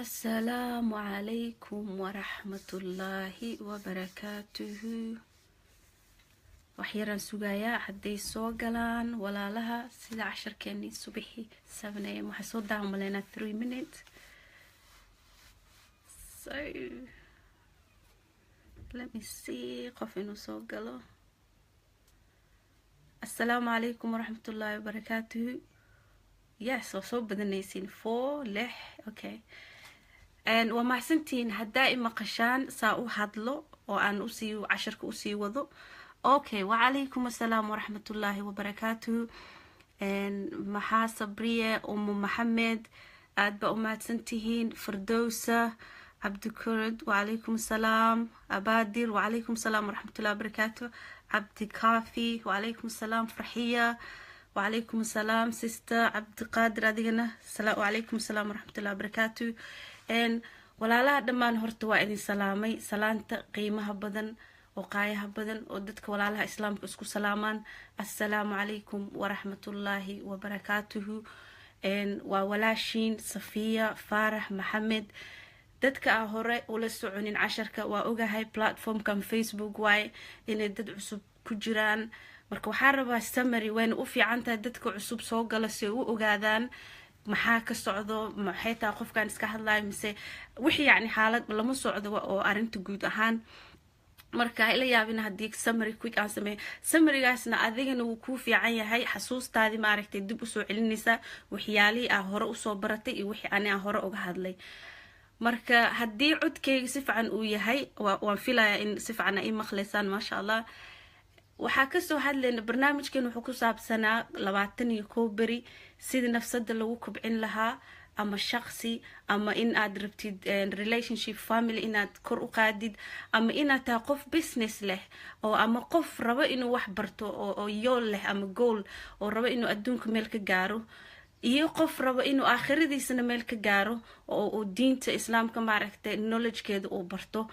Asalaamu calaykum waraxmatullaahi wabarakaatuhu. Waxyaraan sugayaa hadday soo galaan walaalaha, sida casharkeenii subaxii 7 a.m. Waxaa soo daawan maleynaa 3 minutes, so let me see qof inuu soo galo. Assalaamu calaykum waraxmatullaahi wabarakaatuhu. Yes, waa soo badanaysiin, four, lix. Okay, waa mahadsantihiin. Haddaa i maqashaan saa u hadlo oo aan usii casharka usii wado. Okay, wacalaykum assalaam waraxmatullaahi wabarakaatuhu. Maxaa Sabriye, Umu Maxamed, aada baa u mahadsantihiin. Firdowsa Cabdikurd, wacalaykum assalaam. Abaadir, wacalaykum assalaam waraxmatullahi wabarakaatuh. Cabdikaafi, wacalaykum assalaam. Farxiya, wacalaykum assalaam. Sister Cabdiqaadir, adigana wacalaykum assalaam waraxmatullahi wabarakaatuh. Walaalaha dhammaan, horta waa idin salaamay, salaanta qiimaha badan oo qaayaha badan oo dadka walaalaha Islaamka isku salaamaan. Assalaamu calaykum waraxmatullaahi wabarakaatuhu. Waa walaashiin Safiya Faarax Maxamed. Dadka aan hore ula soconin casharka, waa ogahay platformkan Facebook waaye inay dad cusub ku jiraan. Marka waxaa rabaa summary, wayna u fiican tahay dadka cusub soo gala si ay u ogaadaan maxaa ka socdo, maxay tahay qofkan iska hadlayo, mise wixii yacni xaalad lama socdo oo arrinta guud ahaan. Marka ila yaabina haddii summary quick aan sameeyo. Summarygaasna adigana wuu kuu fiican yahay, xasuustaadii maaragtay dib usoo celinaysaa waxyaalihii aa hore usoo baratay iyo wixii ani aan hore uga hadlay. Marka haddii codkeyga si fiican uu yahay, waan filayaa in si fiican ii maqlaysaan, maasha Allah. Waxaa kasoo hadlayna, barnaamijkan wuxuu ku saabsanaa 21 beri sidii nafsada lagu kobcin lahaa, ama shaqsi, ama in aad rabtid relationship, family inaad kor u qaadid, ama inaad tahay qof business leh oo ama qof rabo inuu wax barto oo yool leh ama goal oo rabo inuu adduunka meel ka gaaro, iyo qof rabo inuu aakhiradiisana meel ka gaaro oo uu diinta Islaamka maaragtay knowledgekeeda uu barto.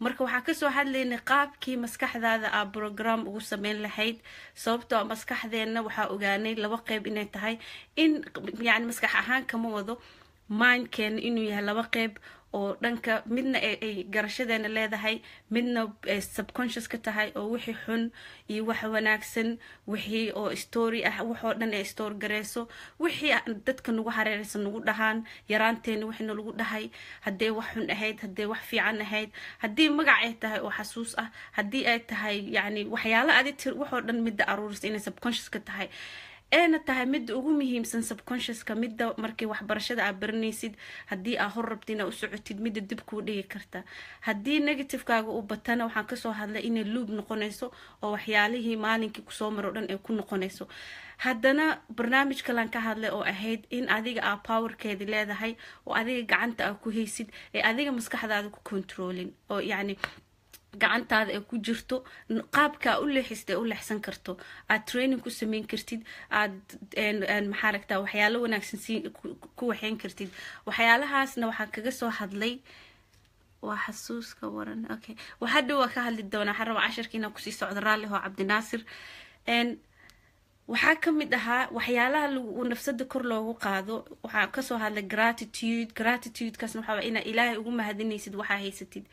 Marka waxaa kasoo hadlaynay qaabkii maskaxdaada aa program ugu sameyn lahayd, sababtoo maskaxdeenna waxaa ogaanay laba qeyb inay tahay, in yani maskax ahaan kama wado, mindkeena inuu yahay laba qeyb oo dhanka midna ay garashadeena leedahay, midna subconscious ka tahay, oo wixii xun iyo wax wanaagsan, wixii oo story ah, waxoo dhan ay store gareyso, wixii dadka nagu hareereysa nagu dhahaan, yaraanteena wixii nalagu dhahay, haddee wax xun ahayd, haddee wax fiican ahayd, haddii magac ay tahay oo xasuus ah, haddii ay tahay yacni waxyaalo adi tir, waxoo dhan midda aruurisa inay subconscious ka tahay, eena tahay midda ugu muhiimsan subconsciouska, midda markii waxbarashada aad baranaysid, haddii aa hor rabti inaa u socotid, midda dib kuu dhigi karta. Haddii negativekaaga uu batana, waxaan kasoo hadlay inay loop noqonayso oo waxyaalihii maalinkii kusoo maro o dhan ay ku noqonayso. Haddana barnaamij kalan ka hadlay oo ahayd in adiga aa powerkeedi leedahay oo adiga gacanta aa ku haysid ee adiga maskaxdaada ku controlin, oo yacni gacantaada ay ku jirto, qaabkaa u leexista u leexsan karto, aad training ku sameyn kartid, aad maxaa ragtaa waxyaalo wanaagsan si ku waxeyn kartid. Waxyaalahaasna waxaan kaga soo hadlay waa xasuuska waran. Okay, waxaa dhow waa ka hadli doonaa. Waxaan rabaa casharka inaan kusii socdo. Raalli hoo, Cabdinaasir. Waxaa ka mid ahaa waxyaalaha lagu nafsada kor loogu qaado, waxaa kasoo hadlay gratitude. Gratitudekaasna waxaa waa inaa Ilaahay ugu mahadinaysid waxaa haysatid.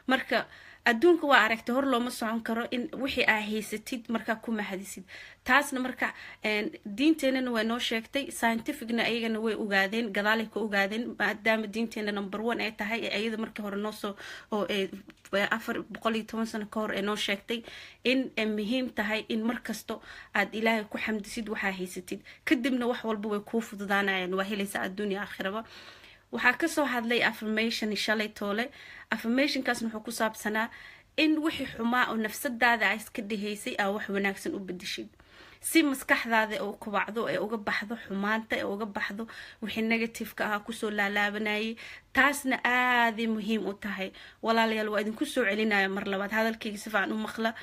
Marka adduunka waa aragtay, hor looma socon karo in wixii aa haysatid markaa ku mahadisid. Taasna marka diinteenana way noo sheegtay, scientificna ayagana way ogaadeen, gadaalay ka ogaadeen, maadaama diinteena number one ay tahay ee ayada markii hore noosoo oo 410 sano ka hor ee noo sheegtay in ay muhiim tahay in markasto aad Ilaahay ku xamdisid waxaa haysatid. Kadibna wax walba way kuu fududaanayaan, waa helaysaa adduunya aakhiraba. Waxaa kasoo hadlay affirmation shalay toole. Affirmationkaasna wuxuu ku saabsanaa in wixii xumaa oo nafsadaada a iska dhahaysay aa wax wanaagsan u bedeshid, si maskaxdaada u kubacdo, ee uga baxdo xumaanta, ee uga baxdo wixii negativeka ahaa kusoo laalaabanayay. Taasna aaday muhiim u tahay. Walaalayaal, waa idinku soo celinaya mar labaad, hadalkayga si fiican u maqla,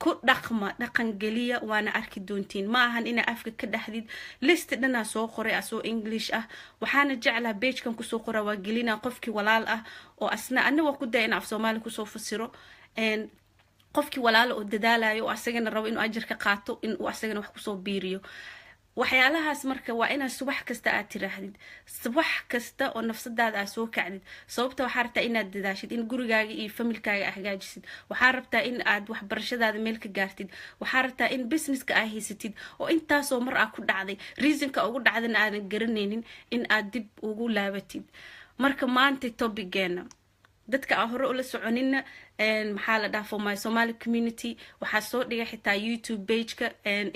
ku dhaqma, dhaqan geliya, waana arki doontiin. Ma ahan inaa afka ka dhexdid. Listi dhanaa soo qoray asoo English ah, waxaana jeclaa pagekan kusoo qora, waa gelina qofkii walaal ah oo asna ana waa ku daya in af Soomaali kusoo fasiro. Qofkii walaala oo dadaalayo oo asagana rabo inuu ajar ka qaato, in uu asagana wax kusoo biiriyo. Waxyaalahaas marka waa inaad subax kasta aad tiraahdid, subax kasta oo nafsadaada aad soo kacdid. Sababta waxaa rabtaa inaad dadaashid, in gurigaaga iyo familkaaga aad hagaajisid. Waxaa rabtaa in aad waxbarashadaada meel ka gaartid. Waxaa rabtaa in businesska aad haysatid oo intaasoo mar aa ku dhacday, reasonka ugu dhacdana aadan garanaynin, in aad dib ugu laabatid. Marka maanta topigeena, dadka aan hore ula soconina, maxaa la dhaha, for my Somali community, waxaa soo dhigay xitaa YouTube pageka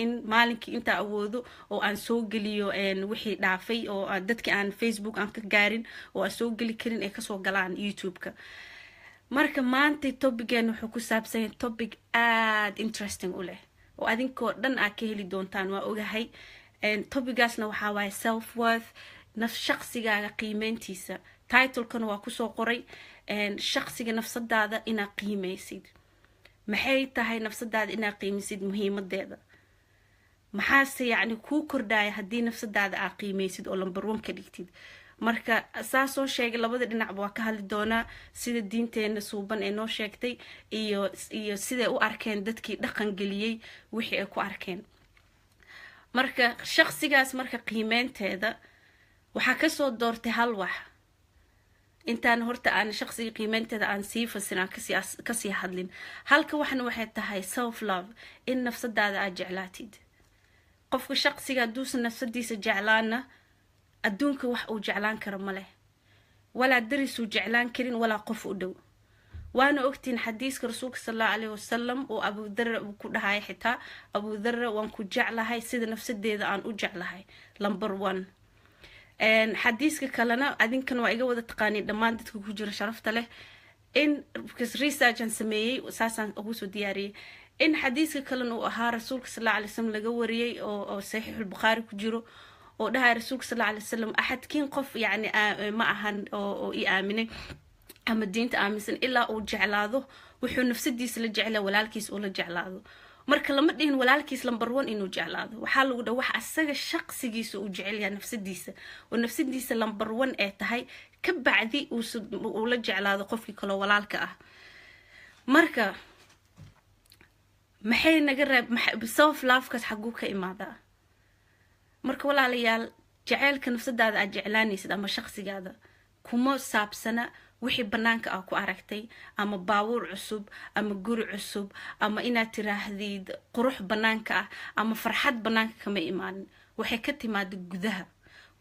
in maalinkii intaa awoodo oo aan soo geliyo wixii dhaafay oo dadki aan Facebook aan ka gaarin oo aan soo geli karin ay kasoo galaan YouTube-ka. Marka maanta topiceen wuxuu ku saabsan yahay topic aada interesting u leh oo adinkoo dhan aad ka heli doontaan, waa ogahay. Topigaasna waxaa waaye self worth, naf shaqsigaaga qiimeyntiisa. Titlekana waa kusoo qoray shaqsiga nafsadaada inaad qiimeysid. Maxay tahay nafsadaada inaad qiimisid muhiimadeeda? Maxaase yacni kuu kordhaya haddii nafsadaada aad qiimeysid oo number one ka dhigtid? Marka saa soo sheegay, labada dhinacba waa ka hadli doonaa, sida diinteena suuban ee noo sheegtay iyo siday u arkeen dadkii dhaqan geliyey wixii ay ku arkeen. Marka shaqsigaas, marka qiimeynteeda waxaa kasoo doortay hal wax. Intaan horta aan shaqsiga qiimeynteeda aan sii fasin, aan kasii hadlin, halka waxna waxay tahay self love, in nafsadaada aad jeclaatid. Qofka shaqsiga hadduusan nafsadiisa jeclaana, adduunka wax uu jeclaan karo ma leh, walaa darisuu jeclaan karin, walaa qof u dhow. Waana ogtihiin xadiiska rasuulka sal allahu caleyhi wasalam oo Abudara uu ku dhahay xitaa: "Abudara, waan ku jeclahay sida nafsadeeda aan u jeclahay." Number one. Xadiiska kalena adinkan waa iga wada taqaaniin dhammaan dadka ku jira sharafta leh, in because research aan sameeyey saasaan ugu soo diyaariyey, in xadiiska kalena uu ahaa rasuulka sal alla alay slam laga wariyey oo Saxiixulbukhaari ku jiro, oo dhahaya rasuulka sal alla alay wasalam: "Axadkiin qof yacni ma ahan oo i aaminay ama diinta aaminsan ilaa uu jeclaado wuxuu nafsadiisa la jeclaa walaalkiis uu la jeclaado." Marka lama dhihin walaalkiis number one inuu jeclaado. Waxaa lagu dhaha wax asaga shaqsigiisa uu jecel yahay, nafsadiisa, oo nafsadiisa number one ee tahay, ka bacdi uu la jeclaado qofkii kaloo walaalka ah. Marka maxay naga reeb self lovekaas? Xaguu ka imaadaa? Marka walaalayaal, jaceylka nafsadaada aad jeclaanaysid ama shaqsigaada kuma saabsana wixii banaanka aa ku aragtay, ama baabuur cusub, ama guri cusub, ama inaad tiraahdid qurux banaanka ah, ama farxad banaanka kama imaanin. Waxay ka timaada gudaha,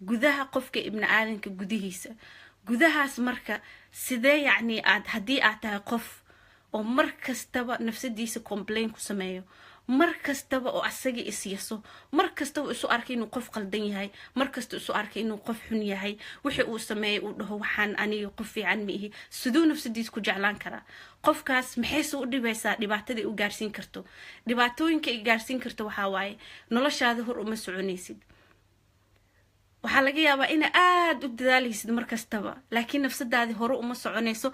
gudaha qofka ibni aadanka gudihiisa, gudahaas. Marka sidee yacni aad haddii aad tahay qof oo mar kastaba nafsadiisa complain ku sameeyo, mar kastaba oo asaga isyaso, mar kastaba isu arkay inuu qof qaldan yahay, mar kasta isu arkay inuu qof xun yahay, wixii uu sameeyay uu dhaho waxaan aniga qof fiican ma ihi, siduu nafsadiisa ku jeclaan karaa qofkaas? Maxayse u dhibaysaa dhibaatada u gaarsiin karto? Dhibaatooyinka ay gaarsiin karto waxaa waaye noloshaada hor uma soconaysid. Waxaa laga yaabaa ina aada u dadaalaysid mar kastaba, laakiin nafsadaadii hore uma soconayso.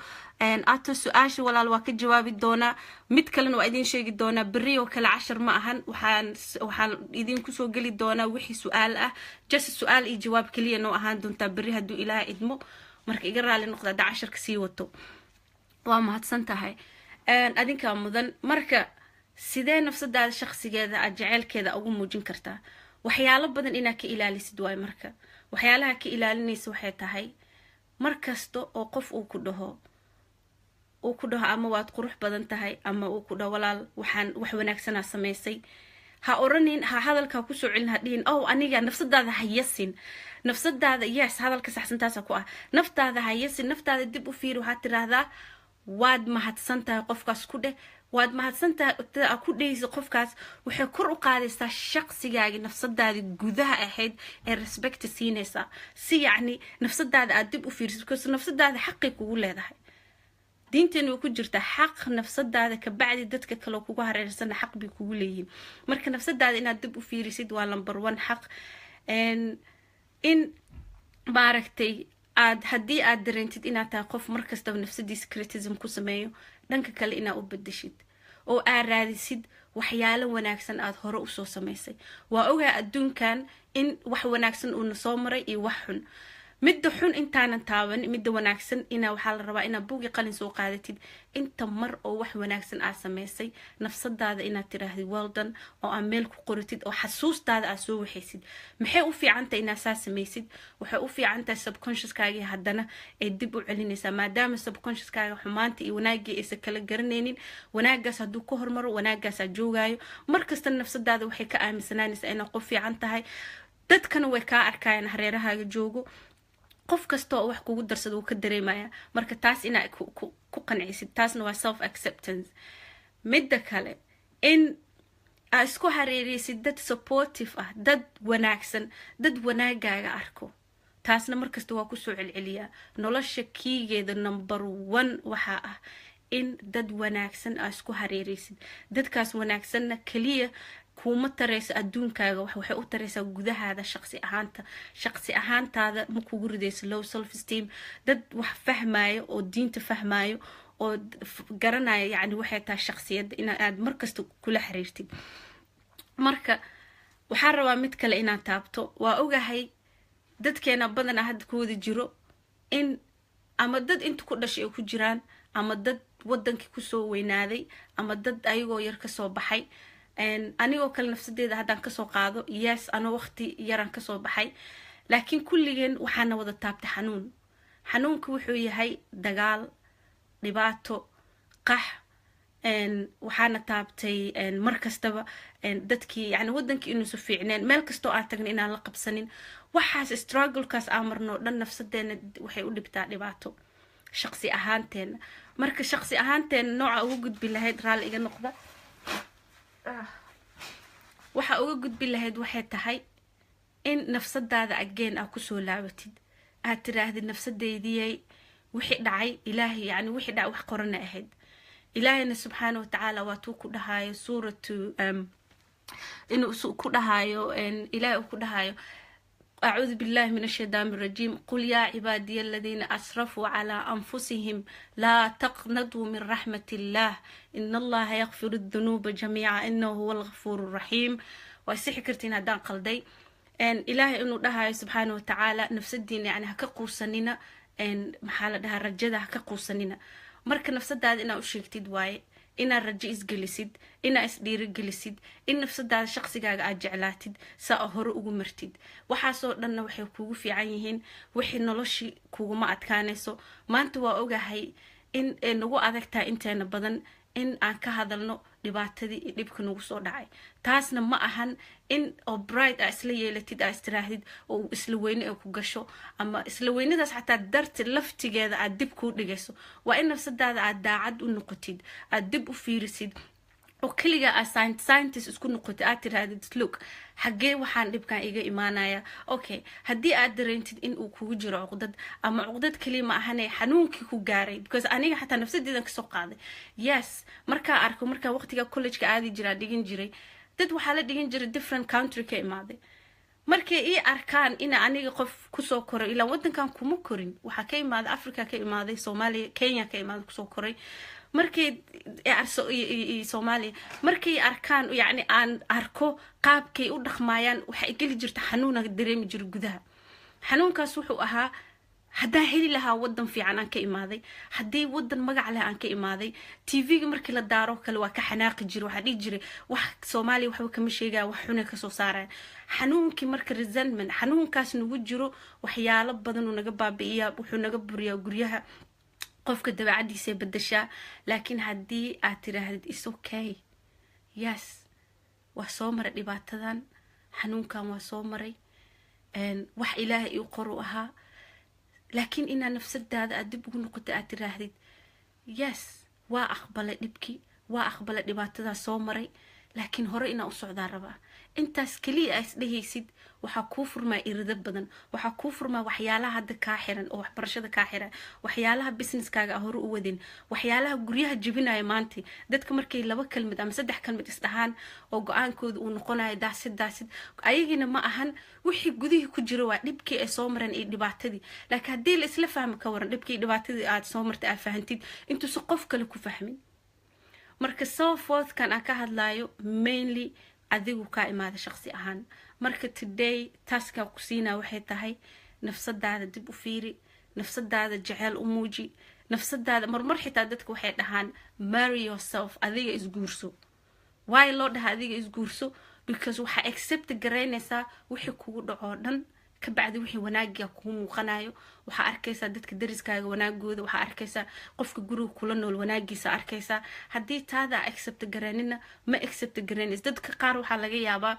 Ato su-aasha walaal waa ka jawaabi doonaa. Mid kalena waa idin sheegi doonaa berri oo kale. Cashar ma ahan, waxaan idin kusoo geli doonaa wixii su-aal ah. Just su-aal iyo jawaab keliya noo ahaan doontaa berri hadduu Ilaaha idmo. Marka iga raali noqda hadda casharka sii wato. Waa mahadsan tahay, adinkaa mudan. Marka sidee nafsadaada shaqsigeeda aad jeceylkeeda ugu muujin kartaa? Waxyaalo badan inaad ka ilaalisid waay. Marka waxyaalaha ka ilaalinaysa waxay tahay, mar kasta oo qof uu ku dhaho ama waad qurux badan tahay, ama uu ku dhaho walaal, waxaan wax wanaagsanaa samaysay, ha oranin, ha hadalka kusoo celin, ha dhihin "Oh aniga". Nafsadaada ha yasin. Nafsadaada, yes, hadalka saxsantaasa ku ah. Naftaada ha yasin, naftaada dib u fiiri. Waxaad tiraahdaa "Waad mahadsan tahay." Qofkaas ku dheh "Waad mahadsan tahay." Ku dhehaysa qofkaas waxay kor u qaadaysaa shaqsigaagi, nafsadaadi gudaha ahayd ee respect siinaysaa, si yacni nafsadaada aad dib u fiirisid, because nafsadaada xaqay kugu leedahay. Diinteena way ku jirtaa xaq nafsadaada, kabacdi dadka kaleo kugu hareersana xaq bay kugu leeyihiin. Marka nafsadaada inaad dib u fiirisid waa number one xaq. In maaragtay aad haddii aad dareentid inaad tahay qof markastaba nafsadiisa criticism ku sameeyo, dhanka kale inaad u bedeshid oo aad raadisid waxyaalo wanaagsan aad hore usoo samaysay. Waa ogaa adduunkan in wax wanaagsan uuna soo maray iyo wax xun. Midda xun intaanan taaban, midda wanaagsan inaa waxaa la rabaa inaad buugi qalin soo qaadatid. Inta mar oo wax wanaagsan aad samaysay, nafsadaada inaad tiraahdid "Well done" oo aad meel ku qoratid oo xasuustaada aad soo waxaysid. Maxay u fiicantahay inaad saa samaysid? Waxay u fiican tahay subconsciouskaagii haddana ay dib u celinaysaa, maadaama subconsciouskaaga xumaanta iyo wanaaggii aysan kala garanaynin. Wanaaggaas hadduu ka hormaro, wanaagaasaa joogaayo markasta. Nafsadaada waxay ka aaminsanaanaysaa inaad qof fiican tahay. Dadkana way kaa arkayaan, hareerahaaga joogo. Qof kasta oo wax kugu darsada wuu ka dareemaya. Marka taas inaa ku qancisid, taasna waa self acceptance. Midda kale, in aa isku hareereysid dad supportive ah, dad wanaagsan, dad wanaagaaga arko. Taasna markasta waa kusoo celceliyaa. Nolosha kiigeeda number one waxaa ah in dad wanaagsan aa isku hareereysid. Dadkaas wanaagsanna keliya kuuma tareyso adduunkaaga, waxay u tareysaa gudahaada, shaqsi ahaanta. Shaqsi ahaantaada ma kugu rideyso low self esteem. Dad wax fahmayo oo diinta fahmayo oo garanaya, yacni waxay tahay shaqsiyadda, in aad markasta kula xiriirtid. Marka waxaan rabaa mid kale inaan taabto. Waa ogahay dadkeena badanaa hadda ku wada jiro in ama dad inta ku dhashay ay ku jiraan, ama dad wadankii kusoo weynaaday, ama dad ayagoo yar kasoo baxay. Anigoo kale nafsadeeda haddaan kasoo qaado, yes, anoo waqti yaraan kasoo baxay, laakiin kulligeen waxaana wada taabtay xanuun. Xanuunka wuxuu yahay dagaal, dhibaato, qax. Waxaana taabtay mar kastaba dadkii, yani wadankii inuusa fiicneen, meel kastoo aan tagna inaan la qabsanin. Waxaas strugglekaas aan marno dhan nafsadeena waxay u dhibtaa dhibaato, shaqsi ahaanteena. Marka shaqsi ahaanteena nooca uga gudbi lahayd, raalli iga noqda, waxa uga gudbi lahayd waxay tahay in nafsadaada again aa kusoo laabatid, aad tiraahdid, "Nafsadeydiyay, wixii dhacay Ilaahay, yani wixii dhacay wax qorana ahayd." Ilaahayna subxaana watacaala waatuu ku dhahaayo suuratu, inuu ku dhahaayo, Ilaahay uu ku dhahaayo, أعوذ بالله من الشيطان الرجيم، قل يا عبادي الذين أسرفوا على أنفسهم لا تقنطوا من رحمة الله إن الله يغفر الذنوب جميعا إنه هو الغفور الرحيم. Waa kartiin haddaan qalday. Ilaahay inuu dhahayo subxaana watacaala, nafsadiina yani ha ka quusanina, maxaa la dhahaa, rajada ha ka quusanina. Marka nafsadaada inaa u sheegtid waaye, inaad rajo isgelisid, inaa isdhiirigelisid, in nafsadaada, shaqsigaaga aad jeclaatid, saa hore ugu martid. Waxaasoo dhanna waxay kugu fiican yihiin wixii noloshii kuguma adkaanayso. Maanta waa ogahay in ay nagu adag tahay inteena badan in aan ka hadalno dhibaatadii iyo dhibka nagu soo dhacay. Taasna ma ahan in oo pride aa isla yeelatid, aa istiraahdid oo isla weyne ay ku gasho, ama isla weynadaas xataa darti laftigeeda aad dib kuu dhigayso. Waa in nafsadaada aad daacad u noqotid, aad dib u fiirisid oo keligaa aad scientist isku noqotid, aad tirahdid, "Look, xaggee waxaan dhibkan iga imaanaya?" Okay, haddii aad dareentid in uu kugu jiro cuqdad, ama cuqdad keliya ma ahane, xanuunkii ku gaaray, because aniga xataa nafsadeedan kasoo qaaday, yes, markaa arko, markaa waqtiga collegeka aadi jiraa, dhigan jiray, dad waxaa la dhigan jiray different country ka imaaday. Markay ii arkaan ina aniga qof kusoo koray, ilaa wadankan kuma korin, waxaa ka imaaday Africa, ka imaaday Soomaaliya, Kenya ka imaaday, kusoo koray, markay Soomaaliya, markay arkaan, yacni aan arko qaabkay u dhaqmaayaan, waxay geli jirta xanuuna dareemi jira gudaha. Xanuunkaas wuxuu ahaa, haddaan heli lahaa wadan fiican aan ka imaaday, haddii wadan magac leh aan ka imaaday. TV-ga markii la daaro kale waa ka xanaaqi jiray. Waxaa dhihi jiray, "Wax Soomaaliya waxba kama sheegaya, wax xunay kasoo saaraya." Xanuunkii marka, resentment, xanuunkaas nagu jiro, waxyaalo badan uu naga baabi'iyaa, wuxuu naga buriyaa guryaha, qofka dabeecadiisay bedashaa. Laakiin haddii aad tiraahdid, "Is okay, yes, waa soo maray dhibaatadan, xanuunkan waa soo maray, wax Ilaahay ii qoru ahaa," laakiin inaa nafsadaada aad dib ugu noqotay, aad tiraahdid, "Yes, waa aqbalay dhibkii, waa aqbalay dhibaatadaas soo maray, laakiin hore inaa u socdaa rabaa," intaas keliya aa isdhehaysid, waxaa kuu furmaa irido badan. Waxaa kuu furmaa waxyaalaha hadda kaa xiran oo waxbarashada kaa xiran, waxyaalaha businesskaaga a hore u wadin, waxyaalaha guryaha jebinaya. Maanta dadka markay laba kelmid ama saddex kelmid isdhahaan oo go-aankooda uu noqonayo daasid daasid, ayagiina ma ahan, wixii gudihii ku jira waa dhibkii ay soo mareen iyo dhibaatadii. Laakiin haddii la isla fahmi, ka waran dhibkii, dhibaatadii aad soo martay aad fahantid intuusa qof kale ku fahmin? Marka self worthkan aan ka hadlayo mainly adigu kaa imaada shaqsi ahaan. Marka today taaskaa ku siinaa waxay tahay Nafsadaada dib u fiiri, nafsadaada jeceel u muuji, nafsadaada marmar. Xitaa dadka waxay dhahaan "marry yourself", adiga isguurso. Waayo loo dhaha adiga isguurso? Because waxaa accept garaynaysaa wixii kugu dhacoo dhan. Ka bacdi wixii wanaagiga kuu muuqanayo, waxaa arkaysaa dadka dariskaaga wanaagooda, waxaa arkaysaa qofka guriga kula nool wanaagiisa arkaysaa. Haddii taada accept garanina, ma accept garanays. Dadka qaar waxaa laga yaabaa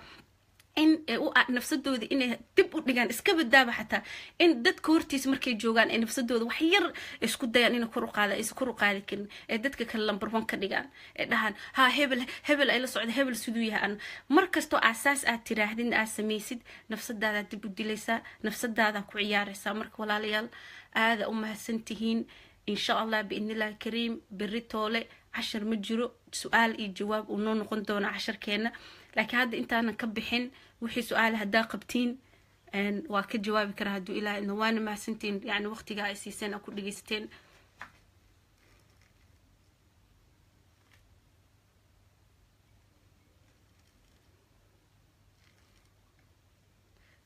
in nafsadooda inay dib u dhigaan, iska badaaba xataa in dadka hortiisa markay joogaan ay nafsadooda wax yar isku dayaan inay kor u qaada, aysan kor u qaadi karin, ee dadka kale number one ka dhigaan, ee dhahaan, "Ha, hebel, hebel ay la socda, hebel siduu yahay." An mar kastoo aasaas aad tiraahdin, aad samaysid, nafsadaadaa dib u dilaysaa, nafsadaadaa ku ciyaaraysaa. Marka walaalayaal, aada u mahadsan tihiin. Insha Allah, biidnillahi kariim, berri toole cashar ma jiro, su-aal iyo jawaab uu noo noqon doono casharkeena. Laakiin hadda intaanan ka bixin, wixii su-aal haddaa qabtiin waa ka jawaabi karaa hadduu Ilaah idno. Waana mahadsantiin, yani waqtigaa ay siiseen aa ku dhegeysateen.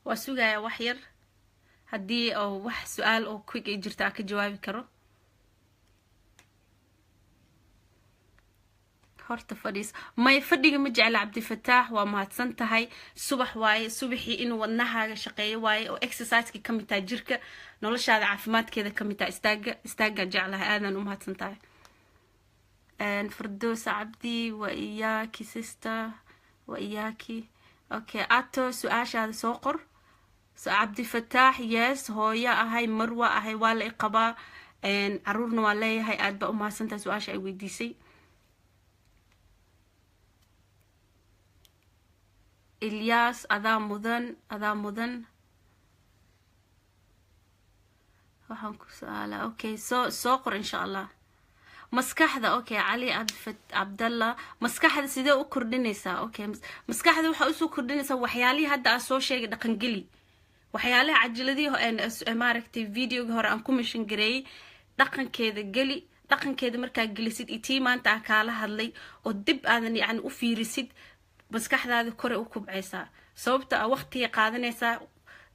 Waa sugayaa wax yar, haddii oo wax su-aal oo quick ay jirta aa ka jawaabi karo. Horta fadhiis may, fadhiga ma jecla. Cabdifataax, waa mahadsan tahay. Subax waaye, subaxii inuu wadnahaaga shaqeeyo waaye, oo exerciseka ka mid tahay, jirka noloshaada caafimaadkeeda ka mid tahay. Istaaga, istaagaan jeclahay. Aadaan u mahadsan tahay. Firdowsa Cabdi, wa iyaaki sister, wa iyaaki. Okay, ato su-aashaada soo qor. Cabdifataax, yes, hooyo ahay, marwa ahay, waa la iqabaa, caruurna waa leeyahay. Aad baa u mahadsantahay su-aasha ay weydiisay. Ilyas, adaa mudan, adaa mudan. Waxaan ku su-aalaa, okay, soo qor insha Allah. Maskaxda, okay, Cali Cabdallah, maskaxda sidee u kordhinaysaa? Okay, maskaxda waxaa usoo kordhinaysaa waxyaalihii hadda aa soo sheegay. Dhaqangeli waxyaalaha cajiladihii, maaragtay, videoga hore aan ku mishan gareeyey. Dhaqankeeda geli. Dhaqankeeda markaa gelisid, iyo tii maanta aa kaala hadlay oo dib aadan yani u fiirisid, maskaxdaada kore u kubcaysaa. Sababta a waqtigay qaadanaysaa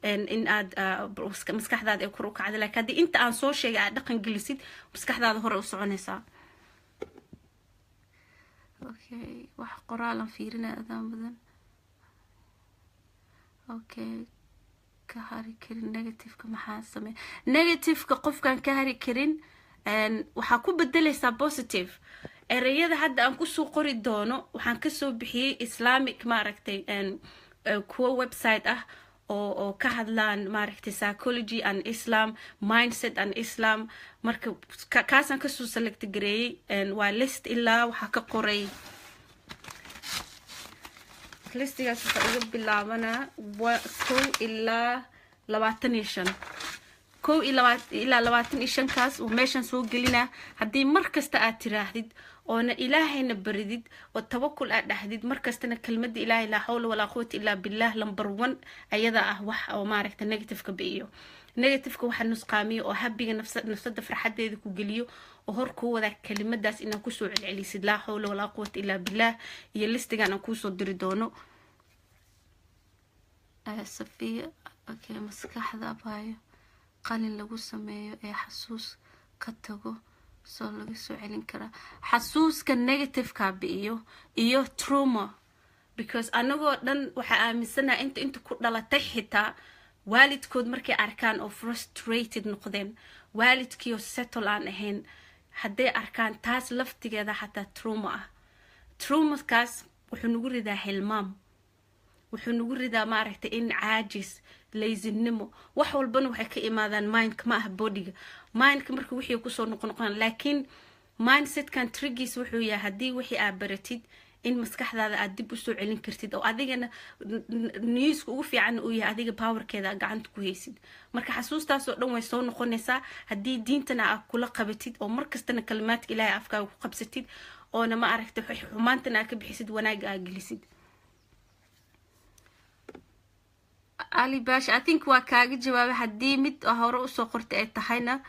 in aad maskaxdaada ay kor u kacda, lakin haddii inta aan soo sheegay aad dhaqan gelisid, maskaxdaada hore u soconaysaa. Okay, wax qoraalan fiirinaya. Adaan badan. Okay, ka hari karin negativeka, maxaa sameey? Negativeka qofkaan ka hari karin waxaa ku bedelaysaa positive. Ereyada hadda aan kusoo qori doono waxaan kasoo bixiyey Islamic, maaragtay, kuwo website ah oo ka hadlaan, maaragtay, psychology and Islam, mindset and Islam. Marka kaasaan kasoo select gareeyey. Waa list ilaa waxaa ka qoray. Listigaas waxaa uga bilaabanaa 1 ilaa 25, 1 ilaa 25. Kaas uu meeshan soo gelinaa. Haddii mar kasta aad tiraahdid oona Ilaahayna baridid oo tawakul aad dhahdid, mar kastana kelmadda Ilaahay, laa xawla walaa quwata illaa billah, number one ayada ah. Wax oo, maaragta, negativeka bi'iyo, negativeka waxa nusqaamiyo oo habiga nafsada farxadeeda ku geliyo oo hor kuu wadaa kelimadaas inaad kusoo celcelisid, laa xawla walaa quwata illaa billah, iyo listigan aan kuusoo diri doono. Safiya, okay, maskaxda abaayo, qalin lagu sameeyo ee xasuus ka tago soo laga soo celin karaa? Xasuuska negativeka bi'iyo iyo trauma, because anagoo dhan waxaa aaminsanaha inta ku dhalatay xitaa waalidkood markay arkaan oo frustrated noqdeen, waalidkiioo settle aan ahayn hadday arkaan, taas laftigeeda xataa trauma ah. Traumakaas wuxuu nagu ridaa hilmaam, wuxuu nagu ridaa, maaragtay, in caajis, laysinimo. Wax walbana waxay ka imaadaan mindka, ma aha bodyga, mindka. Marka wixii kusoo noqonoqon, laakiin mindsetkan triggiis wuxuu yahay haddii wixii aad baratid in maskaxdaada aad dib usoo celin kartid, oo adigana newska ugu fiican uu yahay adiga powerkeeda aad gacanta ku haysid. Marka xasuustaasoo dhan way soo noqonaysaa haddii diintana aad kula qabatid, oo markastana kalimaadka Ilaahay afkaaga ku qabsatid, oona, ma aragtay, xumaantana aad ka bixisid, wanaaga aad gelisid. Ali Baasha, I think waa kaaga jawaabay. Haddii mid hore usoo qortay ay tahayna,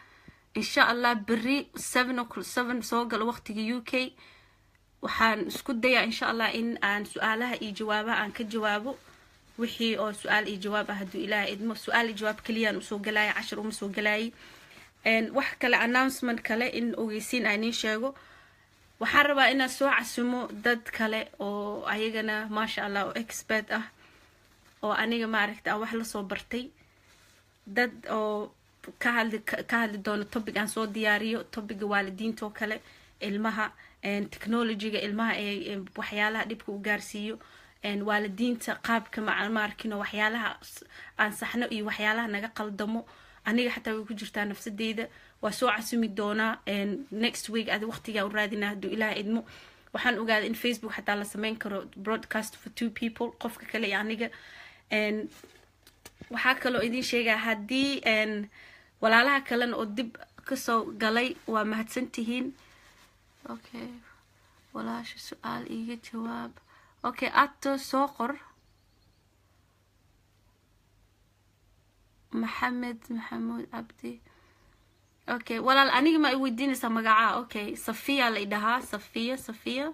insha Allah berri 7:07 soo galo waqtiga UK. Waxaan isku dayaa insha Allah in aan su-aalaha iyo jawaabaha aan ka jawaabo. Wixii oo su-aal iyo jawaab ah, hadduu Ilaahay idmo, su-aal iyo jawaab keliyaan usoo galaya, cashar uma soo galayay. Wax kale, announcement kale in ogeysiin aan iin sheego, waxaan rabaa inaan soo casumo dad kale oo ayagana, maasha Allah, oo expert ah, oo aniga, maaragta, aan wax lasoo bartay, dad oo ka hadli doono topic aan soo diyaariyo, topic-ga waalidiinta oo kale, ilmaha, technology-ga, ilmaha ee waxyaalaha dhibka u gaarsiiyo, waalidiinta qaabka maarkino, waxyaalaha aan saxno iyo waxyaalaha naga qaldamo. Aniga xataa way ku jirtaa nafsadeyda. Waa soo casumi doonaa next week, adi waqtigaa u raadinaa, hadduu Ilaah idmo. Waxaan ogaaday in Facebook xataa la sameyn karo broadcast for two people, qofka kale iyo aniga. Waxaa kaloo idin sheegaa, haddii walaalaha kalena oo dib kasoo galay, waa mahadsantihiin. Okay, walaasha su-aal iiga jawaab. Okay, ato soo qor. Maxamed Maxamuud Cabdi. Okay walaal, aniga ma i weydiinaysaa magacaa? Okay, Safiya la idhahaa, Safiya. Safiya,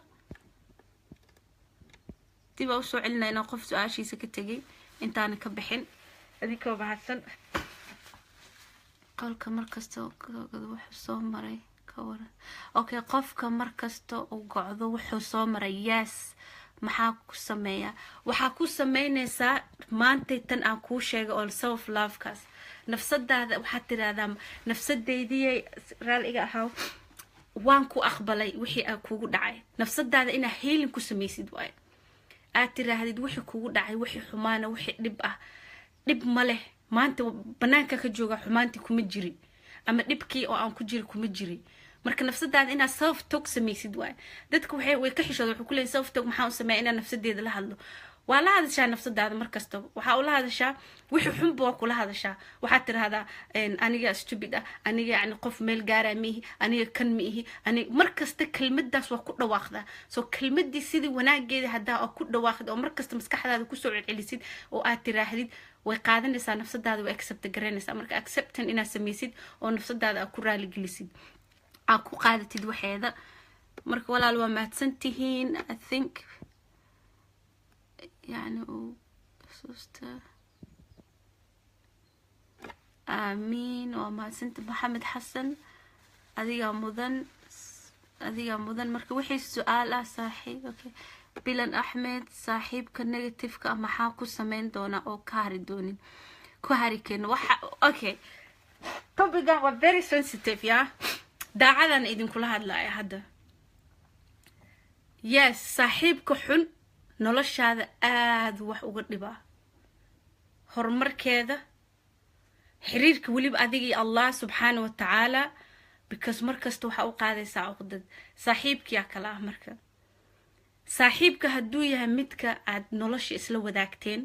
dib aa usoo celinaa inaan qof su-aashiisa ka tegay intaana ka bixin. Adinkoo mahadsan. Qolka markasta wuxuu soo maray ka waran? Okay, qofka markasta uu gocdo wuxuu soo maray, yes, maxaa ku sameeyaa? Waxaa ku sameynaysaa maantay tan aan kuu sheegay oo self love-kaas. Nafsadaada waxaad tirahdaa, "Nafsadeydiyay, raaliga ahaw, waan ku aqbalay wixii aa kugu dhacay." Nafsadaada inaa healing ku samaysid waayo, aad tiraahdid wixii kugu dhacay, wixii xumaana, wixii dhib ah, dhib ma leh. Maanta banaanka ka jooga, xumaantii kuma jiri ama dhibkii oo aan ku jiri kuma jiri. Marka nafsadaada inaad self talk samaysid waayo. Dadka way ka xishooda, wuxuu kuleeyahy, "Self talk maxaa u sameeya inaan nafsadeeda la hadlo?" Waa la hadashaa nafsadaada mar kastaba. Waxaa ula hadashaa wixii xunba, waa kula hadashaa. Waxaad tirahdaa, "Aniga stupid ah, aniga yani qof meel gaaraa ma ihi, aniga kan ma ihi, aniga." Mar kasta kelmadaas waa ku dhawaaqdaa. So kelmadii sidii wanaageeda haddaa oo ku dhawaaqid oo mar kasta maskaxdaada kusoo celcelisid oo aad tiraahdid, way qaadanaysaa nafsadaada, way accept garanaysaa. Marka acceptance inaad samaysid oo nafsadaada aad ku raaligelisid, aad ku qaadatid waxeeda. Marka walaal, waa mahadsan tihiin. I think yani uu xusuusta. Aamiin, waa mahadsanta Maxamed Xasan, adigaa mudan, adigaa mudan. Marka wixii su-aal ah, saaxiib. Okay, Bilan Axmed, saaxiibka negative-ka ah maxaa ku sameyn doonaa oo ka hari doonin, ku hari karin waxa? Okay, topic-gan waa very sensitive ya, daacadan idinkula hadlaya hadda. Yes, saaxiibka xun noloshaada aada wax uga dhibaa, horumarkeeda, xiriirka weliba adiga iyo Allah subxaana wa tacaala, because markasta waxaa u qaadaysaa cuqdad saaxiibkiyaa kale ah. Marka saaxiibka hadduu yahay midka aad nolosha isla wadaagteen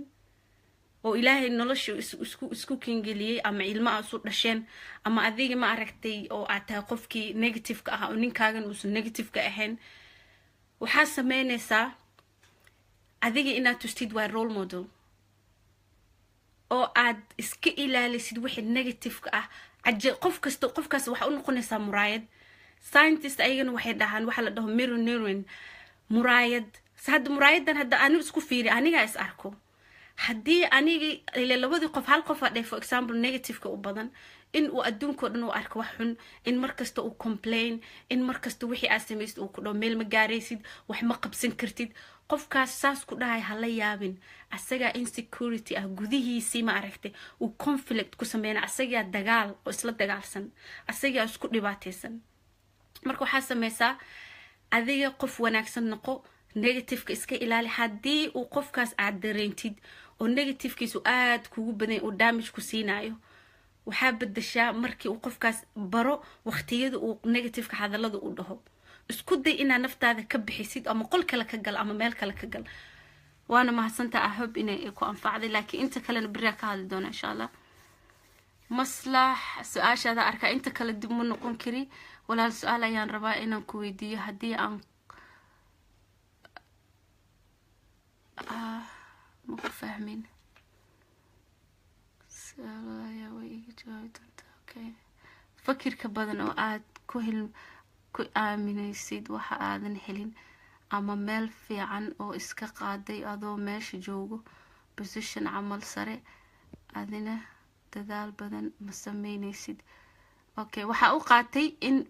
oo Ilaahay nolosha isku kengeliyey, ama ilmo aa isu dhasheen, ama adiga, ma aragtay, oo aad tahay qofkii negative-ka ah oo ninkaagan uusan negative-ka ahayn, waxaa sameynaysaa adiga inaad tustid waa role model oo aad iska ilaalisid wixii negative-ka ah. Qof kasta, qofkaas waxaa u noqonaysaa muraayad. Scientist ayagana waxay dhahaan waxaa la dhaho mirror neuron, muraayad. Hadda muraayadan hadda anigu isku fiiri, anigaa is arko. Haddii anigi ile labadii qof hal qof aa dheh, for example, negative-ka u badan, in uu adduunka o dhan u arko wax xun, in markasta uu complain, in markasta wixii aad samaysid uu ku dhaho, "Meel ma gaaraysid, wax ma qabsan kartid." Qofkaas saas ku dhahay, hala yaabin, asagaa insecurity ah gudihiisii, ma aragtay, uu conflict ku sameyna, asagaa dagaal oo isla dagaalsan, asagaa isku dhibaataysan. Marka waxaa sameysaa, adiga qof wanaagsan noqo, negative-ka iska ilaali. Haddii uu qofkaas aad dareentid oo negative-kiisu aad kugu badan, uu damage ku siinayo, waxaa bedeshaa markii uu qofkaas baro waqtiyada uu negative-ka hadallada u dhaho. Isku day inaad naftaada ka bixisid, ama qol kale ka gal ama meel kale ka gal. Waana mahadsantaa. I hope inay ku anfacday, laakiin inta kalena beriyaa ka hadli doona, insha Allah. Maslax, su-aashaada arkaa, inta kale dib ma noqon kari. Walaal, su-aal ayaan rabaa inaan ku weydiiyo. Haddii aan ma ku fahmin su-aal ayaa way iga jawaabi doontaa. Okay, fakirka badan oo aad ku hel ku aaminaysid waxa aadan helin ama meel fiican oo iska qaaday adoo meesha joogo. Position camal sare, adina dadaal badan ma sameyneysid. Okay, waxaa u qaatay in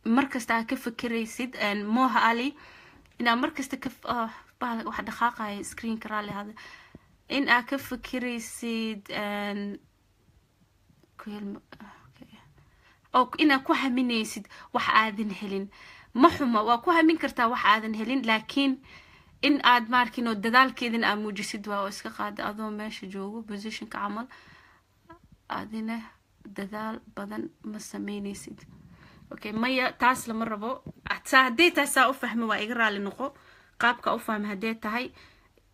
markasta aad ka fikiraysid, Moha Ali, inaad markasta ka waxa dhaqaaqaya screenka, raalli hada, in aad ka fikiraysid oo inaad ku haminaysid wax aadan helin. Ma xuma, waa ku hamin kartaa wax aadan helin, laakiin in aad maarkin oo dadaalkeedin aad muujisid waa oo iska qaada adoo meesha joogo positionka camal, adina dadaal badan ma sameyneysid. Okay, maya, taas lama rabo. Saa haddii taas saa u fahmi, waa iga raali noqo qaabka u fahmi haddee tahay.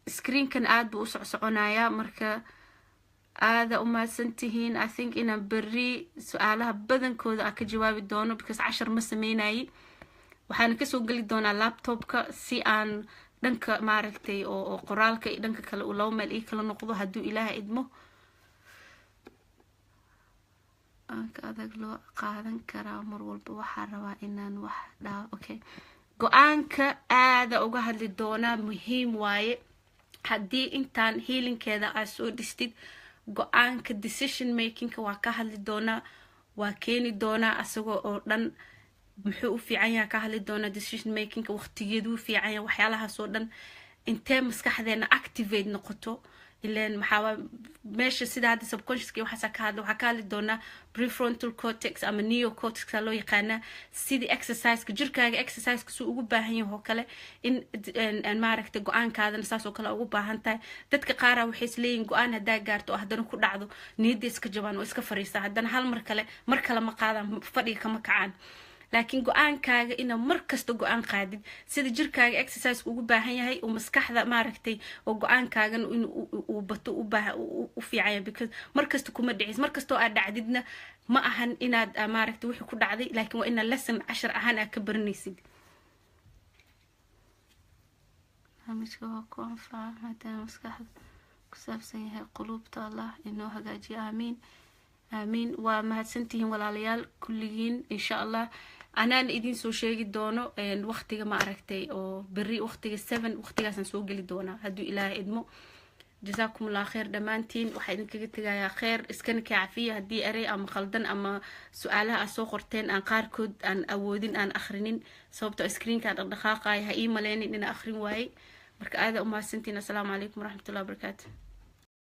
Screenkan aad buu u socsoconayaa. Marka aada u mahadsan tihiin. I think inaan berri su-aalaha badankooda aan ka jawaabi doono, because cashar ma sameynayi. Waxaana kasoo geli doonaa laptopka si aan dhanka maaragtay oo qoraalka iyo dhanka kale uu laba meel ii kala noqdo, hadduu Ilaaha idmo. Aanka adag loo qaadan karaa mar walba waxaa rabaa inaan wax dhaa. Okay, go-aanka aada uga hadli doonaa, muhiim waaye. Haddii intaan healingkeeda aad soo dhistid, go-aanka decision makingka waa ka hadli doonaa, waa keeni doonaa asagoo oo dhan. Muxuu u fiican yaha ka hadli doonaa decision makingka, waqtigeedu u fiican yahay, waxyaalahaas oo dhan, intee maskaxdeena activate noqoto. Ileen maxaa meesha sida hadda subconsciouska waxaasa ka hadla. Waxaa ka hadli doonaa prefrontal cortex ama neocortex loo yaqaanaa, sidii exerciseka jirkaaga exerciseka suu ugu baahan yahay oo kale, in maaragtay go-aankaadana saas oo kale ugu baahan tahay. Dadka qaara waxay isleeyihin go-aan haddaa gaarto oo haddana ku dhacdo, niyadda iska jabaan oo iska fariistaan, haddana hal mar kale, mar kale ma qaadaan, fadhiga kama kacaan. Laakiin go-aankaaga inaad mar kasta go-aan qaadid, sida jirkaaga exerciseka ugu baahan yahay oo maskaxda maaragtay oo go-aankaagan in uu bato u fiicanya, because mar kasta kuma dhicis. Mar kastoo aad dhacdidna, ma ahan inaad maaragtay wixii ku dhacday, laakiin waa inaad lesson, cashar ahaan aad ka baranaysid. Barnaamijka waa ku anfaca maadaama maskaxda ku saabsan yahay. Quluubta Allah inoo hagaajiyo. Aamiin, aamiin. Waa mahadsantihiin walaalayaal kulligiin. Insha Allah anaan idin soo sheegi doono waqtiga ma aragtay oo berri waqtiga 7 waqtigaasaan soo geli doonaa, hadduu Ilaahay idmo. Jasaakum Allah khayr dhammaantiin. Waxaa idinkaga tegayaa kheyr, iskana kaacafiya haddii erey ama khaldan ama su-aalaha aad soo qorteen aan qaarkood aan awoodin aan akhrinin, sababtoo screenka dhaqdhaqaaqaya. Ha ii maleynin inaan akhrin waayey. Marka aada umahadsantiin. Assalaamu calaykum waraxmatullahi wabarakaatu.